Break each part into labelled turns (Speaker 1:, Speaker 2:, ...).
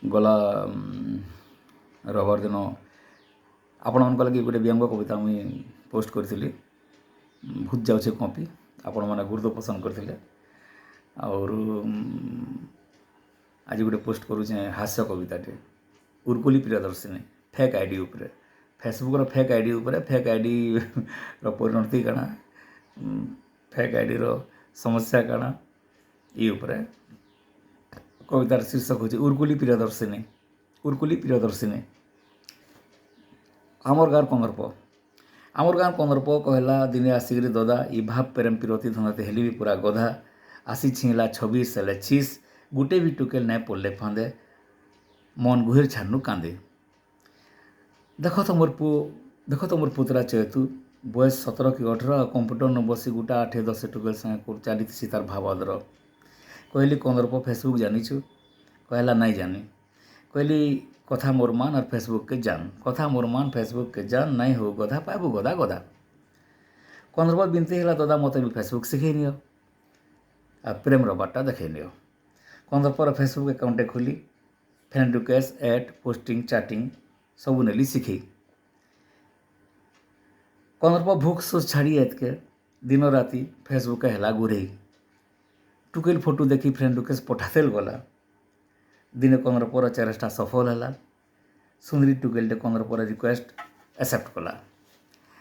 Speaker 1: ଗଲା ରବିବାର ଦିନ ଆପଣମାନଙ୍କ ଲାଗି ଗୋଟେ ବ୍ୟଙ୍ଗ କବିତା ମୁଇଁ ପୋଷ୍ଟ କରିଥିଲି, ଭୂତ ଯାଉଛେ କପି। ଆପଣମାନେ ଗୁରୁତ୍ୱ ପସନ୍ଦ କରିଥିଲେ। ଆଉରୁ ଆଜି ଗୋଟେ ପୋଷ୍ଟ କରୁଛେଁ ହାସ୍ୟ କବିତାଟେ, ଉର୍କୁଲି ପ୍ରିୟଦର୍ଶିନୀ, ଫେକ୍ I D ଉପରେ, ଫେସବୁକ୍ର ଫେକ୍ I D ଉପରେ, ଫେକ୍ ଆଇଡ଼ିର ପରିଣତି କାଣା, ଫେକ୍ ଆଇଡ଼ିର ସମସ୍ୟା କାଣା, ଇ ଉପରେ। କବିତାର ଶୀର୍ଷକ ହେଉଛି ଉର୍କୁଲି ପ୍ରିୟଦର୍ଶିନୀ। ଉର୍କୁଲି ପ୍ରିୟଦର୍ଶିନୀ। ଆମର୍ ଗାଁର କନ୍ଦର୍ପ, ଆମର୍ ଗାଁର କନ୍ଦର୍ପ କହେଲା ଦିନେ ଆସିକିରି, ଦଦା, ଇ ଭାବ ପ୍ରେମ୍ ପିରତି ଧନ୍ଦାତେ ହେଲି ବି ପୁରା ଗଧା। ଆସି ଛିଇଁଲା 26 ହେଲେ ଛିସ୍, ଗୁଟେ ବି ଟୁକେଲ୍ ନାଇଁ ପଡ଼ଲେ ଫାନ୍ଦେ, ମନ୍ ଗୁହିର୍ ଛାନ୍ନୁ କାନ୍ଦେ। ଦେଖ ତ ମୋର୍ ପୁଅ, ଦେଖ ତ ମୋର୍ ପୁତୁରା ଚେତୁ, ବୟସ 17 କି 18, ଆଉ କମ୍ପ୍ୟୁଟର୍ ନ ବସି ଗୁଟା 8 10 ଟୁକେଲ୍ ସାଙ୍ଗେ ଚାଲିଥିସି ତାର୍ ଭାବାଦର। କହିଲି, କନ୍ଦର୍ପ, ଫେସବୁକ୍ ଜାନିଛୁ? କହିଲା, ନାଇଁ ଜାନି। କହିଲି, କଥା ମୋର୍ ମାନ ଆର୍ ଫେସବୁକ୍କେ ଜାନ୍, କଥା ମୋର୍ ମାନ, ଫେସବୁକ୍କେ ଜାନ୍, ନାଇଁ ହଉ ଗଧା, ପାଇବୁ ଗଦା ଗଦା। କନ୍ଦର୍ପ ବିନତି ହେଲା, ଦଦା, ମତେ ବି ଫେସବୁକ୍ ଶିଖେଇ ନିଅ ଆଉ ପ୍ରେମ୍ର ବାଟଟା ଦେଖେଇ ନିଅ। କନ୍ଦର୍ପର ଫେସବୁକ୍ ଆକାଉଣ୍ଟଟେ ଖୋଲି friend request, add, posting, chatting ସବୁ ନେଲି ଶିଖେଇ। କନ୍ଦର୍ପ ଭୁକ୍ ଶୋଷ ଛାଡ଼ି ଏତ୍କେ ଦିନ ରାତି ଫେସବୁକ୍କେ ହେଲା ଗୁରେଇ। ଟୁକେଲ୍ ଫଟୋ ଦେଖି ଫ୍ରେଣ୍ଡ ରିକ୍ୱେଷ୍ଟ ପଠାତେଲ୍ ଗଲା। ଦିନେ କନ୍ଦର୍ପର ଚେଷ୍ଟା ସଫଳ ହେଲା। ସୁନ୍ଦରୀ ଟୁକେଲ୍ଟେ କନ୍ଦର୍ପର ରିକ୍ୱେଷ୍ଟ ଆକ୍ସେପ୍ଟ କଲା।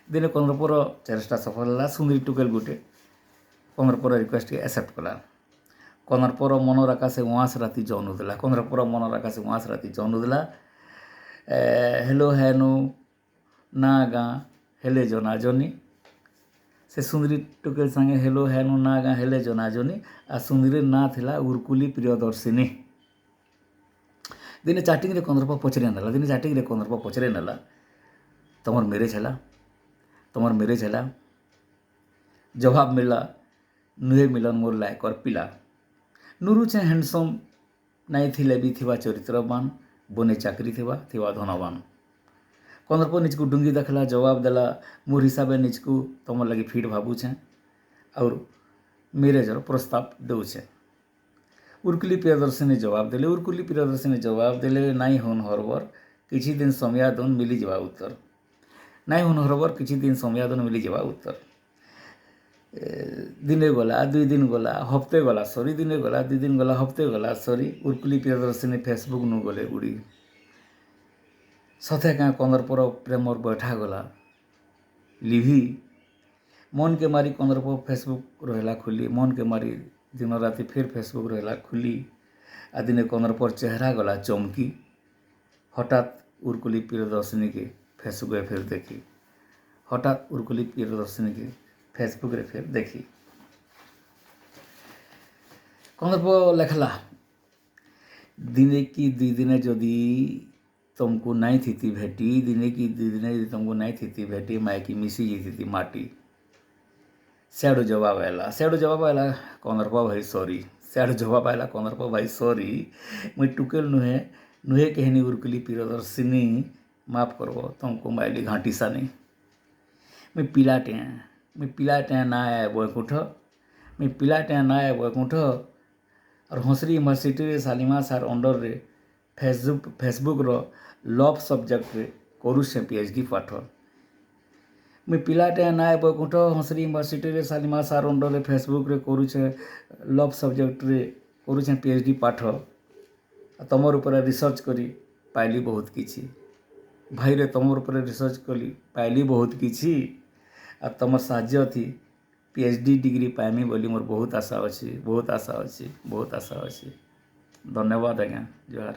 Speaker 1: ଦିନେ କନ୍ଦର୍ପର ଚେଷ୍ଟା ସଫଳ ହେଲା। ସୁନ୍ଦରୀ ଟୁକେଲ୍ ଗୋଟେ କନ୍ଦର୍ପର ରିକ୍ୱେଷ୍ଟକେ ଆକ୍ସେପ୍ଟ କଲା। କନ୍ଦର୍ପର ମନର ଆକାଶେ ଉଆଁସ ରାତି ଜହ୍ନ। କନ୍ଦର୍ପର ମନର ଆକାଶେ ଉଆଁସ ରାତି ଜହ୍ନ। ହେଲୋ ହେନୁ ନା ଗାଁ ହେଲେ ଜନାଜନି। ସେ ସୁନ୍ଦରୀ ଟୁକେଲ୍ ସାଙ୍ଗେ ହେଲୋ ହେନୁ ନା ଗାଁ ହେଲେ ଜନାଜନି। ଆଉ ସୁନ୍ଦରୀର ନାଁ ଥିଲା ଉର୍କୁଲି ପ୍ରିୟଦର୍ଶିନୀ। ଦିନେ ଚାଟିଂରେ କନ୍ଦର୍ପ ପଚରେଇ ନେଲା, ଦିନେ ଚାଟିଂରେ କନ୍ଦର୍ପ ପଚରେଇ ନେଲା, ତମର ମ୍ୟାରେଜ୍ ହେଲା? ତମର ମ୍ୟାରେଜ୍ ହେଲା? ଜବାବ ମିଳିଲା, ନୁହେ ମିଲନ ମୋର ଲାୟକର ପିଲା। ନୁରୁଛେ ହ୍ୟାଣ୍ଡସମ୍ ନାଇଁ ଥିଲେ ବି ଥିବା ଚରିତ୍ରବାନ, ବନେ ଚାକିରି ଥିବା, ଥିବା ଧନବାନ। କନ୍ଦର୍ପ ନିଜକୁ ଡୁଙ୍ଗି ଦେଖଲା, ଜବାବ ଦେଲା, ମୋର୍ ହିସାବେ ନିଜକୁ ତମର୍ ଲାଗି ଫିଟ୍ ଭାବୁଛେଁ ଆଉର୍ ମ୍ୟାରେଜର ପ୍ରସ୍ତାବ ଦେଉଛେଁ। ଉର୍କୁଲି ପ୍ରିୟଦର୍ଶିନୀ ଜବାବ ଦେଲେ, ଉର୍କୁଲି ପ୍ରିୟଦର୍ଶିନୀ ଜବାବ ଦେଲେ, ନାଇଁ ହଉନ୍ ହରବର, କିଛି ଦିନ ସମୟ ଦଉନ୍, ମିଲିଯିବା ଉତ୍ତର। ନାଇଁ ହଉନ୍ ହରବର, କିଛି ଦିନ ସମୟ ଦଉନ୍, ମିଲିଯିବା ଉତ୍ତର। ଦିନେ ଗଲା, 2 ଦିନ ଗଲା, ହପ୍ତେ ଗଲା ସରି। ଦିନେ ଗଲା, 2 ଦିନ ଗଲା, ହପ୍ତେ ଗଲା ସରି, ଉର୍କୁଲି ପ୍ରିୟଦର୍ଶିନୀ ଫେସବୁକ୍ ନୁ ଗଲେ ଉଡ଼ି। ସତେ କାଁ କନ୍ଦର୍ପର ପ୍ରେମର ବୈଠା ଗଲା ଲିଭି। ମନକେ ମାରି କନ୍ଦର୍ପ ଫେସବୁକ୍ ରହିଲା ଖୋଲି। ମନକେ ମାରି ଦିନ ରାତି ଫେର୍ ଫେସବୁକ୍ ରହିଲା ଖୋଲି। ଆଉ ଦିନେ କନ୍ଦର୍ପର ଚେହେରା ଗଲା ଚମକି, ହଠାତ୍ ଉର୍କୁଲି ପ୍ରିୟଦର୍ଶିନୀକେ ଫେସବୁକ୍ରେ ଫେର୍ ଦେଖି। ହଠାତ୍ ଉର୍କୁଲି ପ୍ରିୟଦର୍ଶିନୀକେ ଫେସବୁକ୍ରେ ଫେର୍ ଦେଖି। କନ୍ଦର୍ପ ଲେଖଲା, ଦିନେ କି 2 ଦିନେ ଯଦି ତମକୁ ନାଇଁ ଥିତି ଭେଟି, ଦିନେ କି 2 ଦିନେ ଯଦି ତମକୁ ନାଇଁ ଥିତି ଭେଟି, ମାଇକି ମିଶି ଯାଇଥିତି ମାଟି। ସିଆଡ଼ୁ ଜବାବ ଆଇଲା, ସିଆଡ଼ୁ ଜବାବ ଆଇଲା, କନ୍ଦର୍ପ ଭାଇ ସରି। ସିଆଡ଼ୁ ଜବାବ ଆଇଲା, କନ୍ଦର୍ପ ଭାଇ ସରି, ମୁଇଁ ଟୁକେଲ୍ ନୁହେଁ, ନୁହେଁ କେହିନି ଉର୍କୁଲି ପ୍ରିୟଦର୍ଶିନୀ, ମାଫ କରବ, ତମକୁ ମାଇଲି ଘାଣ୍ଟି ସାନି। ମୁଇଁ ପିଲାଟେ, ମୁଇଁ ପିଲାଟେ ନା ଏ ବୈକୁଣ୍ଠ, ମୁଇଁ ପିଲାଟେ ନା ଏ ବୈକୁଣ୍ଠ, ଆର୍ ହଂସରି ୟୁନିଭର୍ସିଟିରେ ସାଲିମା ସାର୍ ଅଣ୍ଡରରେ ଫେସବୁକ୍ର ଲଭ୍ ସବଜେକ୍ଟରେ କରୁଛେଁ ପିଏଚ୍ ଡି ପାଠ। ମୁଇଁ ପିଲାଟେ ନା ଏ ବୈକୁଣ୍ଠ, ହଂସରି ୟୁନିଭର୍ସିଟିରେ ସାଲିମା ସାର୍ ଅଣ୍ଡରରେ ଫେସବୁକ୍ରେ କରୁଛେଁ, ଲଭ୍ ସବଜେକ୍ଟରେ କରୁଛେଁ ପିଏଚ୍ ଡି ପାଠ। ଆଉ ତମର୍ ଉପରେ ରିସର୍ଚ୍ଚ କରି ପାଇଲି ବହୁତ କିଛି। ଭାଇରେ, ତମର୍ ଉପରେ ରିସର୍ଚ୍ଚ କଲି, ପାଇଲି ବହୁତ କିଛି। ଆଉ ତମର୍ ସାହାଯ୍ୟ ଥି ପିଏଚ୍ ଡି ଡିଗ୍ରୀ ପାଇମି ବୋଲି ମୋର ବହୁତ ଆଶା ଅଛି, ବହୁତ ଆଶା ଅଛି, ବହୁତ ଆଶା ଅଛି। ଧନ୍ୟବାଦ ଆଜ୍ଞା, ଜୁହାର।